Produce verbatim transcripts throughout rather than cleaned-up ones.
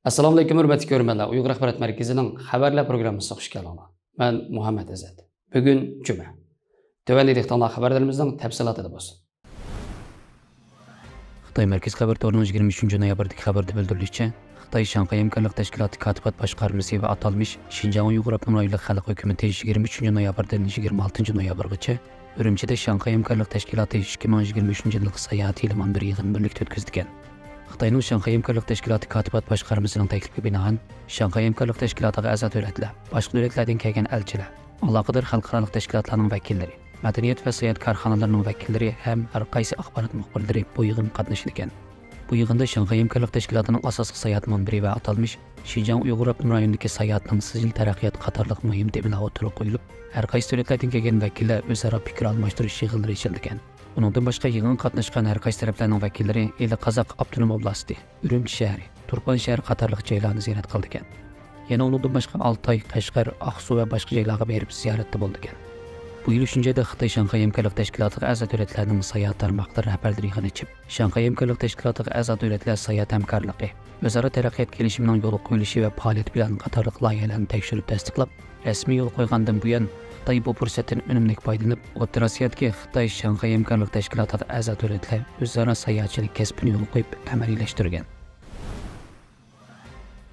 ئەسسالامۇئەلەيكۇم، ھۆرمەتلىك كۆرۈرمەنلەر. ئۇيغۇر ئاخبارات مەركىزىنىڭ خەۋەرلەر پروگراممىسىغا خۇش كەلدىڭلار. مەن مۇھەممەت ئەزەت. بۈگۈن جۈمە. تۆۋەندە دىققىتىڭلار خەۋەرلىرىمىزنىڭ تەپسىلاتىدا بولسۇن. خىتاي مەركىزىي خەۋەر تورىنىڭ يىگىرمە ئۈچىنچى نويابىردىكى خەۋىرىدە بىلدۈرۈلۈشىچە، خىتاي شاڭخەي ھەمكارلىق تەشكىلاتى كاتىپات باشقارمىسى ۋە ئاتالمىش شىنجاڭ ئۇيغۇر ئاپتونوم رايونلۇق خەلق ھۆكۈمىتى يىگىرمە ئۈچىنچى نويابىردىن يىگىرمە ئالتىنچى نويابىرغىچە ئۈرۈمچىدە شاڭخەي ھەمكارلىق تەشكىلاتى ئىككى مىڭ يىگىرمە ئۈچىنچى يىللىق ساياھەت يىلى نامى بىر يىغىن بىرلىكتە ئۆتكۈزىدىكەن. خىتاينىڭ شاڭخەي ھەمكارلىق تەشكىلاتى كاتىپات باشقارمىسىنىڭ تەكلىپىگە بىنائەن، شاڭخەي ھەمكارلىق تەشكىلاتىغا ئەزا دۆلەتلەر، باشقا دۆلەتلەردىن كەلگەن ئەلچىلەر، ئالاقىدار خەلقئارالىق تەشكىلاتلارنىڭ ۋەكىللىرى، مەدەنىيەت ۋە ساياھەت كارخانىلىرىنىڭ ۋەكىللىرى ھەم ھەر قايسى ئاخبارات مۇخبىرلىرى بۇ يىغىنغا قاتنىشىدىكەن. بۇ يىغىندا شاڭخەي ھەمكارلىق تەشكىلاتىنىڭ ئاساسلىق ساياھەت مۇنبىرى ۋە ئاتالمىش شىنجاڭ ئۇيغۇر ئاپتونوم رايونىدىكى ساياھەتنىڭ سىجىل تەرەققىياتى قاتارلىق مۇھىم تېمىلار ئوتتۇرىغا قويۇلۇپ، ھەر قايسى دۆلەتلەردىن كەلگەن ۋەكىللەر ئۆزئارا پىكىر ئالماشتۇرۇش يىغىنلىرى ئېچىلىدىكەن. ئۇنىڭدىن باشقا، يىغىنغا قاتناشقان ھەر قايسى تەرەپلەرنىڭ ۋەكىللىرى ئىلى قازاق ئاپتونوم ئوبلاستى، ئۈرۈمچى شەھىرى، تۇرپان شەھىرى قاتارلىق جايلارنى زىيارەت قىلىدىكەن. يەنە ئۇنىڭدىن باشقا، ئالتاي، قەشقەر، ئاقسۇ ۋە باشقا جايلارغا بېرىپ زىيارەتتە بولىدىكەن. بۇ يىل ئۈچىنچى ئايدا خىتاي شاڭخەي ھەمكارلىق تەشكىلاتىغا ئەزا دۆلەتلەرنىڭ ساياھەت تارماقلىرى رەھبەرلىرى يىغىن ئېچىپ، شاڭخەي ھەمكارلىق تەشكىلاتىغا ئەزا دۆلەتلەر ساياھەت ھەمكارلىقى، ئۆزئارا تەرەققىيات كېلىشىمىنىڭ يولغا قويۇلۇشى ۋە پائالىيەت پىلانى قاتارلىق لايىھەلەرنى تەكشۈرۈپ تەستىقلاپ، رەسمىي يولغا قويغاندىن بۇيان، خىتاي بۇ پۇرسەتتىن ئۈنۈملۈك پايدىلىنىپ، ئوتتۇرا ئاسىيادىكى خىتاي شاڭخەي ھەمكارلىق تەشكىلاتىغا ئەزا دۆلەتلەر ئۆزئارا ساياھەتچىلىك كەسپىنى يولغا قويۇپ ئەمەلىيلەشتۈرگەن.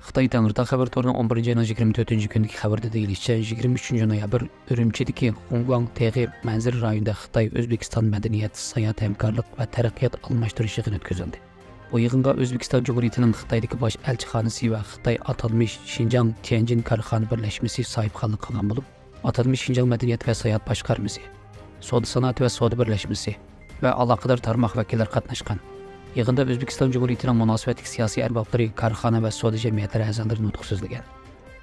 خىتاي تەڭرىتاغ خەۋەر تورىنىڭ ئون بىرىنچى ئاينىڭ يىگىرمە تۆتىنچى كۈنىدىكى خەۋىرىدە دېيىلىشىچە، يىگىرمە ئۈچىنچى نويابىر ئۈرۈمچىدىكى خۇڭگۇاڭ تېغى مەنزىرە رايونىدا خىتاي ئۆزبېكىستان مەدەنىيەت، ساياھەت ھەمكارلىق ۋە تەرەققىيات ئالماشتۇرۇش يىغىنى ئۆتكۈزۈلدى. بۇ يىغىنغا ئۆزبېكىستان جۇمھۇرىيىتىنىڭ خىتايدىكى باش ئەلچىخانىسى ۋە خىتاي ئاتالمىش شىنجاڭ تيەنجىن كارخانا بىرلەشمىسى ساھىبخانلىق قىلغان بولۇپ، ئاتالمىش شىنجاڭ مەدەنىيەت ۋە ساياھەت باشقارمىسى، سودا سانائىتى ۋە سودا بىرلەشمىسى ۋە ئالاقىدار تارماق ۋەكىللىرى قاتناشقان. يىغىندا ئۆزبېكىستان جۇمھۇرىيىتىنىڭ مۇناسىۋەتلىك سىياسىي ئەربابلىرى، كارخانا ۋە سودا جەمئىيەتلىرى ئەزالىرى نۇتۇق سۆزلىگەن.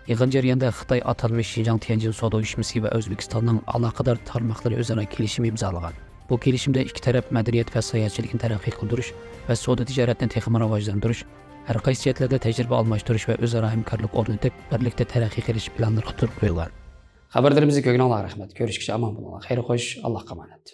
يىغىن جەريانىدا خىتاي ئاتالمىش شىنجاڭ تيەنجىن سودا ئۇيۇشمىسى ۋە ئۆزبېكىستاننىڭ ئالاقىدار تارماقلىرى ئۆزئارا كېلىشىم ئىمزالىغان. بۇ كېلىشىمدە ئىككى تەرەپ مەدەنىيەت ۋە ساياھەتچىلىكنى تەرەققىي قىلدۇرۇش ۋە سودا تىجارەتنى تېخىمۇ راۋاجلاندۇرۇش، ھەر قايسى جەھەتلەردە تەجرىبە ئالماشتۇرۇش ۋە ئۆزئارا ھەمكارلىق ئورنىتىپ، بىرلىكتە تەرەققىي قىلىش پىلانلىرى ئوتتۇرىغا قويۇلغان. خەۋەرلىرىمىزنى كۆرگىنىڭلارغا رەھمەت. كۆرۈشكىچە ئامان بولۇڭلار. خەير خوش، ئاللاھقا ئامانەت.